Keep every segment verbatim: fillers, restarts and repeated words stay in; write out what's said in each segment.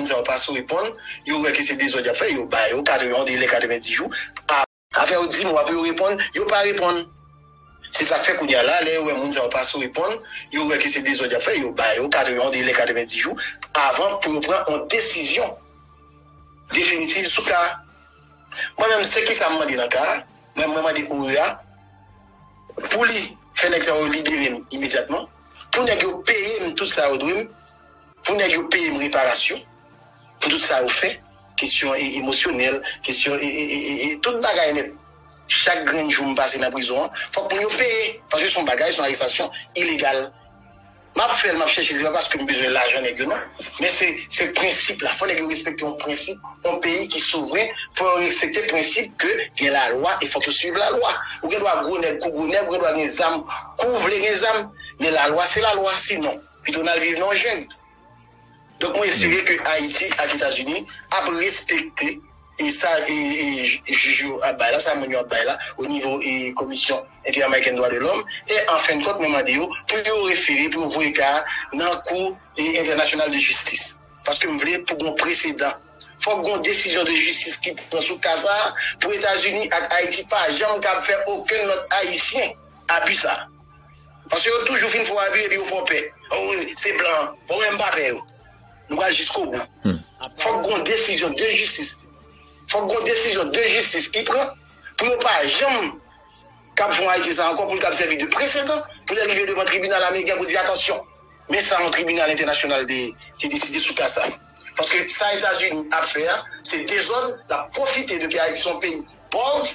sa yo pa sou reponn, yo wè ke se dezòd y ap fè, yo ba yo katreven, yon delè katrevenndis jou. Afè yo di mwa pou yo reponn, yo pa reponn. Se sa k fè kounye a la, lè yo wè moun sa yo pa sou reponn, yo wè ke se dezòd y ap fè, yo ba yo katreven, yon delè katrevenndis jou avan pou yo pran yon desizyon definitif sou ka a. Mwen menm, se kisa m mande nan ka a? Mwen, mwen mande O E A pou li fè nèg sa yo libere m imedyatman, pou nèg yo peye m tout sa yo dwe m, pou nèg yo peye m reparasyon pou tout sa yo fè, kesyon e, emosyonèl, kesyon e, e, e, e, e tout bagay nèt. Chak grenn jou m pase nan prizon an, fòk moun yo peye, paske se yon bagay, se yon arestasyon ilegal. M ap fè l, m ap chèche, se pa paske m bezwen lajan nèg yo, non. Men se, se prensip la. Fò nèg yo respekte yon prensip, yon peyi ki souvren, fò yo respekte prensip ke gen lalwa e fòk yo swiv lalwa. Ou gen dwa gwo nèg kou gwo nèg, ou gen dwa gen zam kou w vle gen zam, men lalwa se lalwa, sinon, pito n al viv nan yon jeng. Donk, mwen espere ke Ayiti ak Etazini ap respekte e sa e, e jij yo ap bay la, sa moun yo ap bay la, o nivo e Komisyon Entèamerikèn Dwa de Lòm, e an fen de kont, mwen mande yo pou yo refere, pou yo voye ka a nan Kou e, Entènasyonal de Jistis. Paske m vle pou gon presedan. Fòk gon desizyon de jistis ki pran sou ka sa a, pou Etazini ak Ayiti pa janm kab fè okenn lòt Ayisyen abi sa. Paske yo toujou fin fè w abi epi yo fè w pè. O wi, se blan. Bon, mwen m pa pè yo. Nou pral jiskobou. Fòk gon desizyon de jistis. Fòk gon desizyon de jistis ki pran pou yo pa janm kab fè yon Ayisyen sa ankò, pou l kab sèvi de presedan pou lè l rive devan tribinal ameriken pou l di, atansyon, men sa yon tribinal entènasyonal te, te deside sou ka sa. Paske sa Etazini ap fè a, se dezòd, l ap pwofite de ke Ayiti se yon peyi pòv,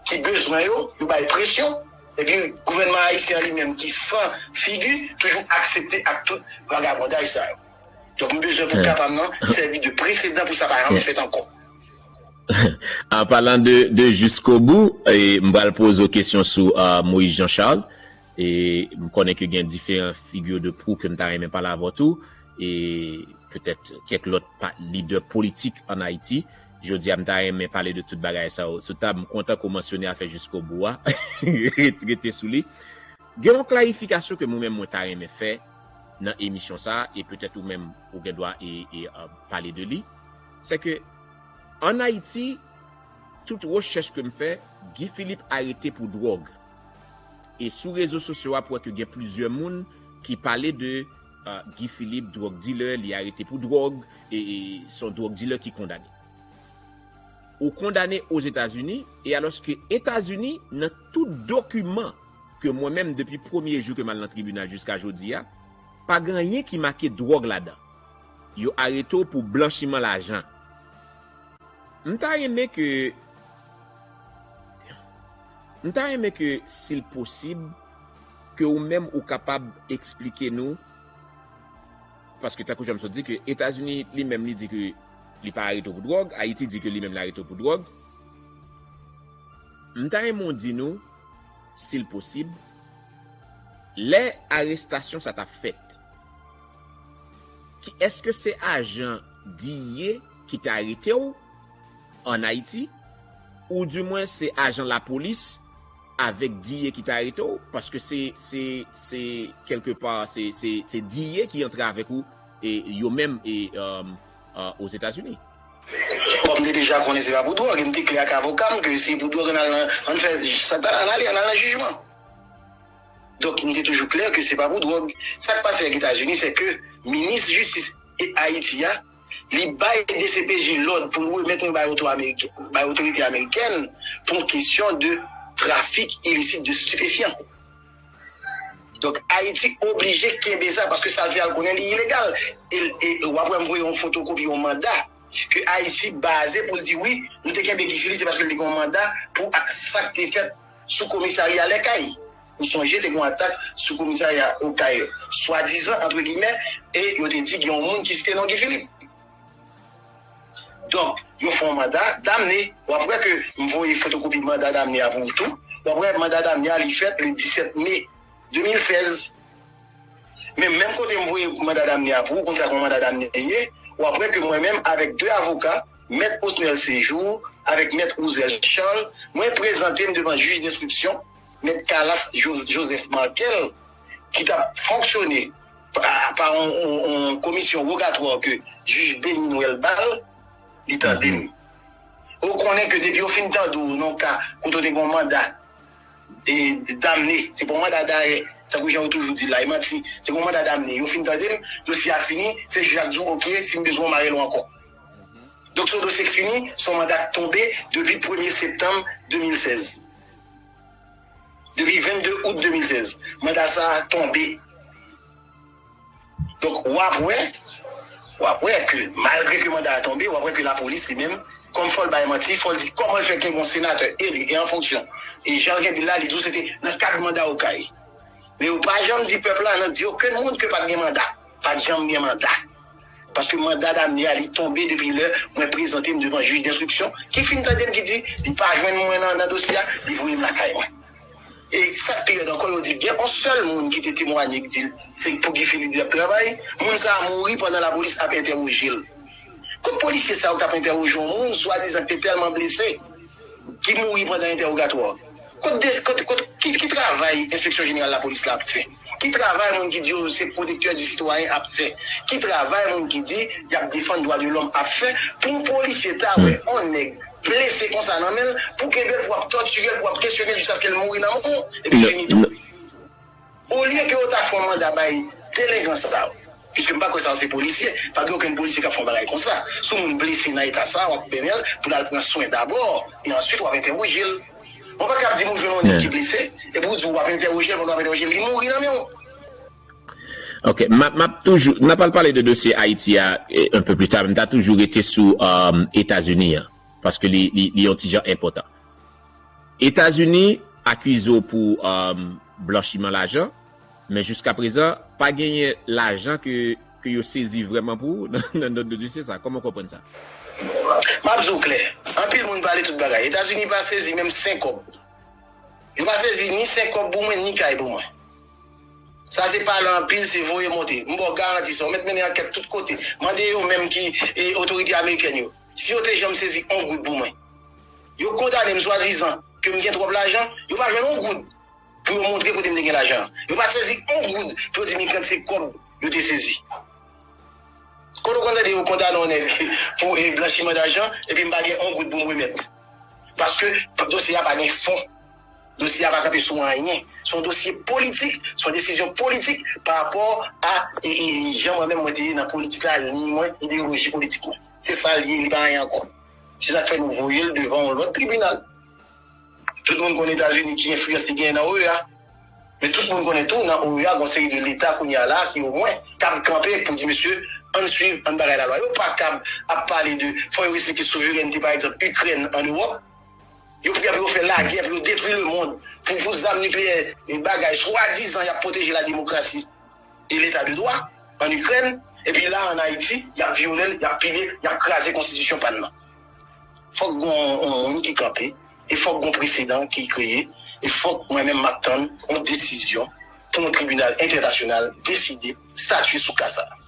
ki bezwen yo, yo bay presyon, epi gouvènman ayisyen an li menm ki san figi, toujou aksepte ak tout vagabondaj sa yo. Donk, m bezwen pou kapab nan sèvi de presedan pou sa pa janm fèt ankò. An palan de, de jiskobou, e, m pral poze w kesyon sou uh, Moïse Jean Charles. E m konnen ke gen diferan figi de prou ke m ta renmen pale avè w tou. E petèt kèk lòt lidè politik ann Ayiti. Jodi a, m ta renmen pale de tout bagay sa yo sou tab. M kontan ke w mansyone afè jiskobou a. Rete sou li. Gen yon klarifikasyon ke mwen menm mwen ta renmen fè nan emisyon sa a, e petèt ou menm ou gen dwa e, e, pale de li. Se ke ann Ayiti, tout rechèch ke m fè, Guy Philippe arete pou dwòg. E sou rezo sosyo a, pou wè ke gen plizyè moun ki pale de uh, Guy Philippe, dwòg dilè, li arete pou dwòg, e, e se yon dwòg dilè ki kondane. Ou kondane Ozetazini, e alòske Etazini, nan tout dokiman ke mwen menm, depi premye jou ke m al nan tribinal jiska jodi a, pa gen anyen ki make dwòg ladan. Yo arete w pou blanchiman lajan. M ta renmen ke M ta renmen ke si l posib, ke ou menm ou kapab eksplike nou, paske tankou jan m sot di ke Etazini li menm li di ke li pa arete w pou dwòg, Ayiti di ke li menm li arete w pou dwòg. M ta renmen w di nou, si l posib, lè arestasyon sa t ap fèt, ki èske se ajan D E A ki te arete w ann Ayiti, oudimwen se ajan lapolis avèk D E A ki te arete w, paske se, se, se kèlkepa, se, se, se D E A ki antre avèk ou, e yo menm, e, um, uh, Ozetazini. Bon, m te deja konnen se pa pou dwòg, e m te klè ak avoka m ke si pou dwòg, ann al nan, ann fè, sa pa ann ale, ann al nan jijman. Donk, m te toujou klè ke se pa pou dwòg. Sa k pase ak Etazini, se ke minis jistis Ayiti a, li bay D C P J lòd pou l remèt mwen bay oto amerikè, bay otorite amerikèn pou yon kesyon de trafik ilisit de stipefyan. Donk, Ayiti oblije kenbe sa, paske sa l fè a l konnen li ilegal. E, e w ap wè m voye yon fotokopi yon manda ke Ayiti baze pou l di wi, nou te kenbe Guy Philippe, se paske l te gen yon manda pou ak sa k te fèt sou komisarya Lèkay. Ou sonje, te gen yon atak sou komisarya Okay, swadizan, antre gimè, e yo te di gen yon moun ki site non Guy Philippe. Donk, yo fè yon manda damne. W ap wè ke m voye fotokopi manda damne a pou ou tou. W ap wè manda damne a, li fèt le disèt me de mil sèz. Men menm kote m voye manda damne a pou ou, konn sa k yon manda damne ye, w ap wè ke mwen menm avèk de avoka, mèt Osnel Séjour avèk mèt Rouzel Charles, mwen prezante m devan jij denstriksyon, mèt Calas Jo- Joseph Markel, ki t ap fonksyone pa yon komisyon wogatwa ke jij Beni Nwèl ba l, li tande m. Ou konnen ke depi yo fin tande w nan ka kote w te gen yon manda e damne, se pa yon manda darè, tankou jan yo toujou di la, e manti, se pa yon manda damne, yo fin tande m, dosye a fini, se jij la k di w, oke, si m bezwen w, m a rele w ankò. Donk, se yon dosye k fini, se yon manda k tonbe depi premye septanm de mil sèz. Depi vennde out de mil sèz, manda sa a tonbe. Donk, w ap wè, w ap wè ke malgre ke manda a tonbe, w ap wè ke lapolis li menm, kòm fò l bay manti, fò l di kòman l fè ke yon senatè eli e an fonksyon, e jan l gen bil la, li di w se te nan kad manda Okay. Men yo pa janm di pèp la, nan di okenn moun ke pa t gen manda. Pa t janm gen manda. Paske manda damne a, li tonbe depi lè mwen prezante m devan jij denstriksyon, ki fin tande m ki di, li pa jwenn mwen nan, nan dosye a, li voye m lakay mwen. E sa k pi rèd ankò, yo di gen yon sèl moun ki te temwaye, ki di l se pou Guy Philippe li t ap travay. Moun sa a mouri pandan lapolis ap entèwoje l. Kot polisye sa yo k t ap entèwoje yon moun, swadizan ki te tèlman blese, ki mouri pandan entèwogatwa? Kot, kot, kot, ki, ki travay Enspeksyon Jeneral Lapolis la ap fè? Ki travay moun ki di yo se pwotektè di sitwayen ap fè? Ki travay moun ki di y ap defann dwa de lòm ap fè? Pou yon polisye ta wè yon nèg blese konsa nan men l, pou kenbe l, pou ap tòtire l, pou ap kesyone l jiskaske l mouri nan men w, epi fini tou. Olye ke yo ta fè yon manda bay delenkan sa yo, piske m pa kwè sa yo se polisye, pa gen okenn polisye k ap fè yon bagay konsa. Si yon moun blese nan eta sa, w ap mennen l pou l al pran swen dabò, e answit w ap entèwoje l. Mwen pa t ka ap di m ou jwenn yon nèg ki blese, epi w di w ap entèwoje l, pandan w ap entèwoje l, li mouri nan men w. Ok, m ap, m ap toujou, n ap al pale de dosye Ayiti a, eh, un peu plus tard, men m ta toujou rete sou um, Etazini an, paske li, li, li yon ti jan enpòtan. Etazini akize w pou um, blanchiman lajan, men jiska prezan, pa genyen lajan ke, ke yo sezi vrèman pou ou nan, nan, nan dosye sa. Kòman w konprann sa? M ap di w klè, anpil moun pale tout bagay. Etazini pa sezi menm senk kòb. Yo pa sezi ni senk kòb pou mwen, ni kay pou mwen. Sa se pale anpil, se voye monte. M ba w garanti sa, w mèt mennen ankèt tout kote. Mande yo menm ki e, otorite amerikèn yo. Si yo te janm sezi yon goud pou mwen. Yo kondane m swadizan ke m gen twòp lajan, yo pa jwenn yon goud pou yo montre kote m te gen lajan an. Yo pa sezi yon goud pou yo di m ki kantite kòb yo te sezi. Kote w konn tande yo kondane yon nèg pou e, blanchiman dajan, epi m pa gen yon goud pou m remèt? Paske dosye a pa gen fon. Dosye a pa kanpe sou anyen. Se yon dosye politik, se yon desizyon politik pa rapò a e, e, jan mwen menm mwen te ye nan politik la, liy mwen, ideyoloji politik mwen. Se sa l ye, li pa anyen ankò. Se sa k fè nou voye l devan yon lòt tribinal. Tout moun konn Etazini ki enfliyans li genyen nan O E A. Men tout moun konnen tou, nan O E A, gen yon seri de leta kounye a la ki omwen kab kanpe pou di, mesye, ann swiv, ann bagay lalwa. Yo pa kab ap pale de fò yo respekte souverènte, pa egzanp, Ikrèn ann Ewòp. Yo prè pou yo fè lagè, pou yo detwi lemonn, pou, pou zam nikleyè, e bagay, swadizan y ap pwoteje lademokrasi e leta de dwa ann Ikrèn, epi la ann Ayiti, y ap vyole l, y ap pile, y ap kraze konstitisyon pa n nan. Fòk gen yon, yon moun ki kanpe, e fòk gen yon presedan ki kreye, e fòk mwen menm m ap tann yon desizyon pou yon tribinal entènasyonal deside statye sou ka sa a.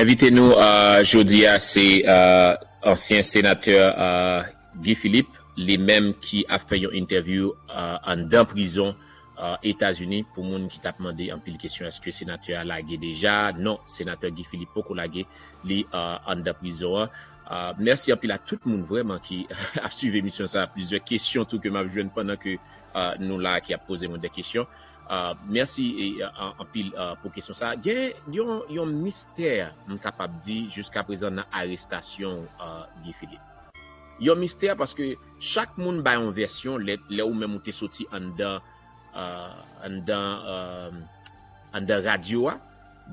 Envite nou uh, jodi a se uh, ansyen senatè uh, Guy Philippe, li menm ki ap fè yon entèvyou uh, anndan prizon uh, Etazini. Pou moun ki t ap mande anpil kesyon, èske senatè a lage deja? Non, senatè Guy Philippe poko lage, li uh, anndan prizon an. Uh, mèsi anpil a tout moun vrèman ki ap swiv emisyon sa a. Plizyè kesyon tou ke m ap jwenn pandan ke uh, nou la ki ap poze mwen de kesyon. Uh, mèsi e, uh, anpil uh, pou kesyon sa a. Gen yon, yon mistè, m kapab di, jiska prezan nan arestasyon uh, Guy Philippe. Yon mistè paske chak moun bay yon vèsyon lè, lè ou menm ou te soti anndan uh, anndan uh, anndan radyo a.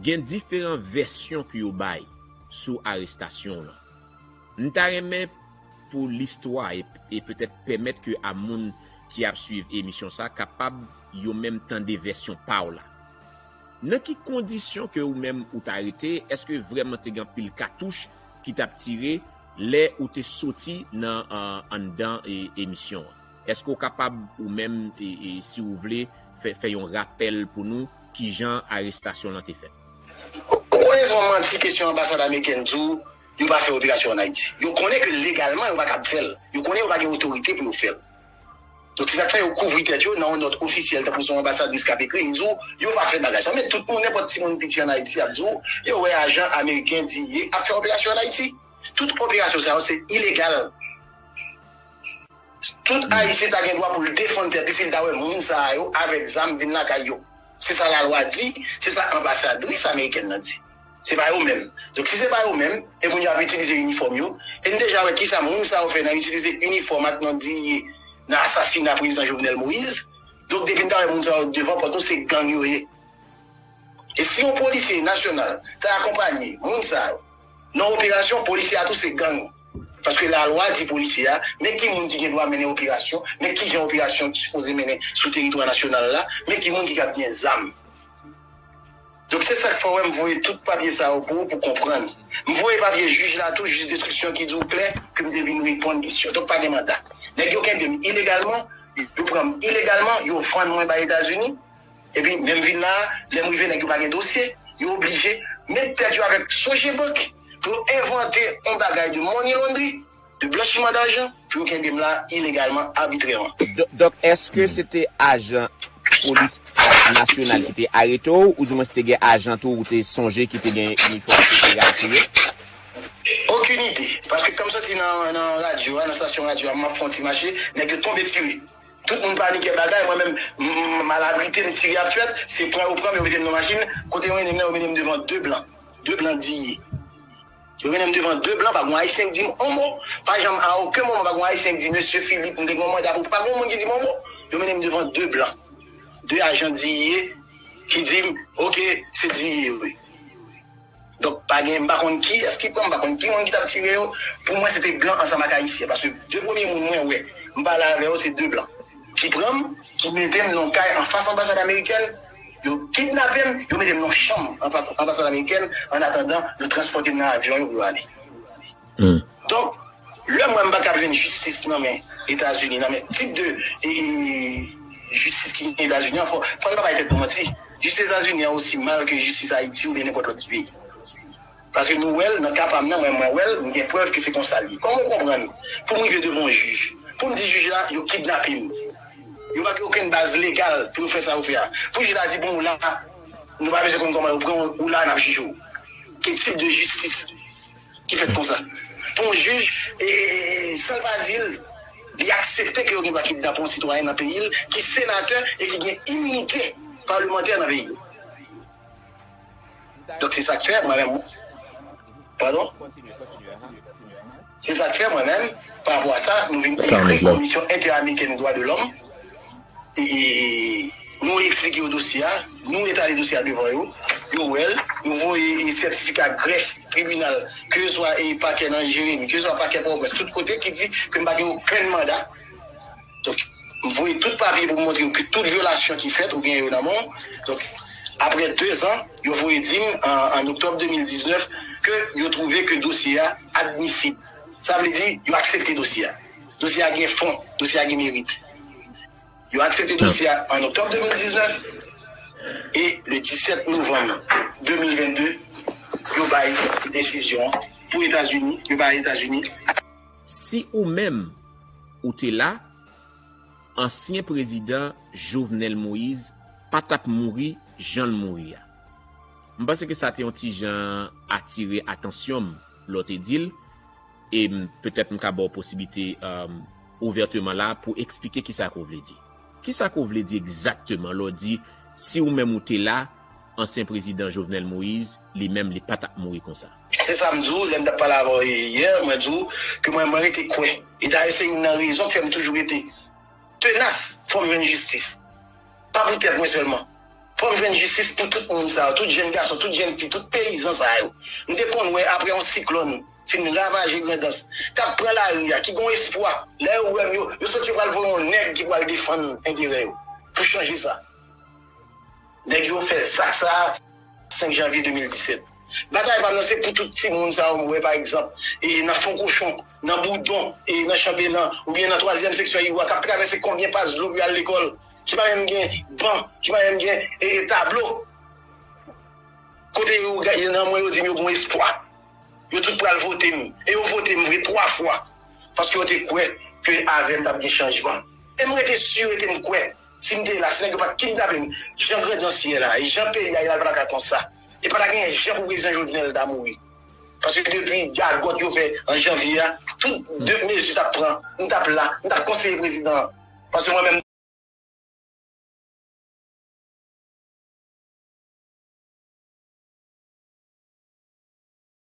Gen diferan vèsyon ke yo bay sou arestasyon w lan. M ta renmen pou listwa e, e petèt pèmèt ke a moun ki ap swiv emisyon sa kapab yo menm tande vèsyon pa w la. Nan ki kondisyon ke ou menm ou ta rete? Èske vrèman te gen anpil katouch ki t ap tire lè ou te soti nan uh, anndan e, emisyon an? Èske w kapab ou menm, e, e, si w vle, fè, fè yon rapèl pou nou kijan arestasyon lan te fèt? Ou konnen se yon manti kesyon anbasad amerikèn di w, yo pa fè operasyon ann Ayiti. Yo konnen ke legalman yo pa kab fè l. Yo konnen yo pa gen otorite pou yo fè l. Donk, se sa k fè yo kouvri tèt yo nan yon nòt ofisyèl, tankou se yon anbasadris k ap ekri, li di w, yo pa fè bagay sa. Men tout moun, nenpòt timoun piti ann Ayiti ap di w, yo wè ajan ameriken D E A ap fè operasyon ann Ayiti. Tout operasyon sa yo, se ilegal. Tout Ayisyen ta gen dwa pou l defann tèt li si l ta wè moun sa yo avèk zam vin lakay yo. Se sa lalwa di, se sa anbasadris amerikèn nan di. Se pa yo menm. Donk, si se pa yo menm, e moun yo ap itilize inifòm yo, e n deja wè kisa moun sa yo fè nan itilize inifòm ak non D E A nan asasina prezidan Jovenel Moïse. Donk, depi n ta wè moun sa yo devan pòt nou, se gang yo ye. E si yon polisye nasyonal ta akonpanye moun sa yo nan operasyon, polisye a tou se gang. Paske lalwa di polisye a, men ki moun ki gen dwa mennen operasyon, men ki jan operasyon sipoze mennen sou teritwa nasyonal la, men ki moun ki kab gen zam. Donk, se sa k fè w wè m voye tout papye sa yo pou ou, pou konprann. M voye papye jij la tou, jij enstriksyon ki di w klè ke m te vin reponn kesyon. Donk, pa gen manda. Nèg yo kenbe m ilegalman, yo pran m ilegalman, yo vann mwen bay Etazini. Epi, menm vin la, lè m rive, nèg yo pa gen dosye, yo oblije met tèt yo avèk Sogebank pou yo envante yon bagay de money laundry, de blanchiman dajan, pou yo kenbe m la ilegalman, abitrèman. Do- Donk, èske se te ajan polis nasyonal ki te arete w, oudimwen se te gen ajan tou ou te sonje ki te gen inifòm ki te retire? Okenn ide, paske kan m soti nan, nan radyo a, nan estasyon radyo a, m ap fè yon ti mache, nèg yo tonbe tire. Tout moun panike bagay, mwen menm, m- m- m al abrite m, tire ap fèt, se pran yo pran m, yo mete m nan machin, kote yo mennen m nan, yo mennen m devan de blan. De blan D E A. Yo mennen m devan de blan, pa gen ayisyen ki di m on mo. Pa janm, a okenn moman, pa gen ayisyen ki di, "Mesye Philippe, m te gen yon manda pou," pa gen moun ki di m on mo. Yo mennen m devan de blan. De ajan D E A ki di m, "Oke, se D E A yo ye." Donk, pa gen, m pa konn kiyès ki pran, m pa konn ki moun ki t ap tire yo. Pou mwen, se te blan ansanm ak ayisyen. Paske de premye moun mwen wè, m pale avè yo, se de blan. Ki pran m, ki mete m nan yon kay anfas anbasad amerikèn, yo kidnape m, yo mete m nan yon chanm anfas anbasad amerikèn, annatandan, yo transpòte m nan avyon yo pou yo ale. Donk, lè m wè m pa kab jwenn jistis nan men Etazini, nan men tip de e, jistis ki gen Etazini an, fò, fò n pa bay tèt nou manti. Jistis Etazini an osi mal ke jistis Ayiti oubyen nenpòt lòt peyi. Paske nou wè l, nan ka pa m nan, mwen, mwen wè l, m gen prèv ke se konsa l ye. Kòman w konprann? Pou m rive devan yon jij, pou m di jij la, yo kidnape m. Yo pa gen okenn baz legal pou yo fè sa yo fè a. Pou jij la di, "Bon, ou la, nou pa bezwen konn kòman yo pran w, ou la, n ap jije w." Ki tip de jistis ki fèt konsa? Pou yon jij, e, e, e, san l pa di l, li aksepte ke yo gen dwa kidnape yon sitwayen nan peyi l, ki senatè e ki gen iminite palemantè nan peyi l. Donk, se sa k fè, mwen menm, padon? Se sa k fè, mwen menm, pa rapò a sa, nou vin ekri Komisyon Entèamerikèn Dwa de Lòm. E, e, nou eksplike yo dosye a, nou etale dosye a devan yo, yo wè l, nou voye, e, sètifika grèf tribinal, keseswa, e, pakè nan Jeremi, keseswa pakè Pòtoprens, tout kote ki di ke m pa gen okenn manda. Donk, m voye tout papye pou m montre yo ke tout vyolasyon ki fèt, ou gen yo nan men w. Donk, apre de zan, yo voye di m, an, an oktòb de mil diznèf, ke yo twouve ke dosye a admisib. Sa vle di, yo aksepte dosye a. Dosye a gen fon, dosye a gen merit. Yo aksepte dosye a an oktòb de mil diznèf, e le disèt novanm de mil vennde, yo bay desizyon pou Etazini, yo bay Etazini. Si ou menm, ou te la, ansyen prezidan Jovenel Moïse pa t ap mouri jan l mouri a. M panse ke sa te yon ti jan atire atansyon m lè w te di l, e m, petèt m ka ba w posiblite, um, ouvèteman la pou eksplike kisa ke w vle di. Kisa ke w vle di egzakteman lè w di, si ou menm ou te la, ansyen prezidan Jovenel Moïse, li menm, li pa t ap mouri konsa? Se sa m di w, lè m t ap pale avè w yè, mwen di w ke mwen, mwen rete kwè. E dayè, se youn nan rezon ki fè m toujou rete tenas, fò m jwenn jistis. Pa pou tèt mwen sèlman. Fò m jwenn jistis pou tout moun sa yo, tout jèn gason, tout jèn fi, tout peyizan sa yo. M te konn wè apre yon siklòn fin ravaje Grandans, k ap pran lari a, ki gon espwa. Lè yo wè m, yo, yo santi yo pral voye yon nèg ki pral defann enterè yo, pou chanje sa. Nèg yo fè zak sa a senk janvye de mil disèt. Batay pa m nan se pou tout timoun sa yo m wè, pa egzanp, e nan Fon Kochon, nan Boudon, e nan Chanbelan, oubyen nan twazyèm seksyon Iwa, k ap travèse konbyen pas dlo pou y al lekòl, ki pa menm gen ban, ki pa menm gen, e, e, tablo. Kote yo, nan mwen, yo di m yo gon espwa. Yo tout pral vote m. E yo vote m vre twa fwa. Paske yo te kwè ke avè m t ap gen chanjman. E m rete si, rete m kwè, si m te la, si nèg yo pa t kidnape m, jan grandans ye la, e jan peyi a ye la, l pa ta ka konsa. E pa ta genyen jan pou prezidan Jovenel ta mouri. Paske depi gagòt yo fè an janvye a, tout de mezi t ap pran, m t ap la, m t ap konseye prezidan an. Paske mwen menm,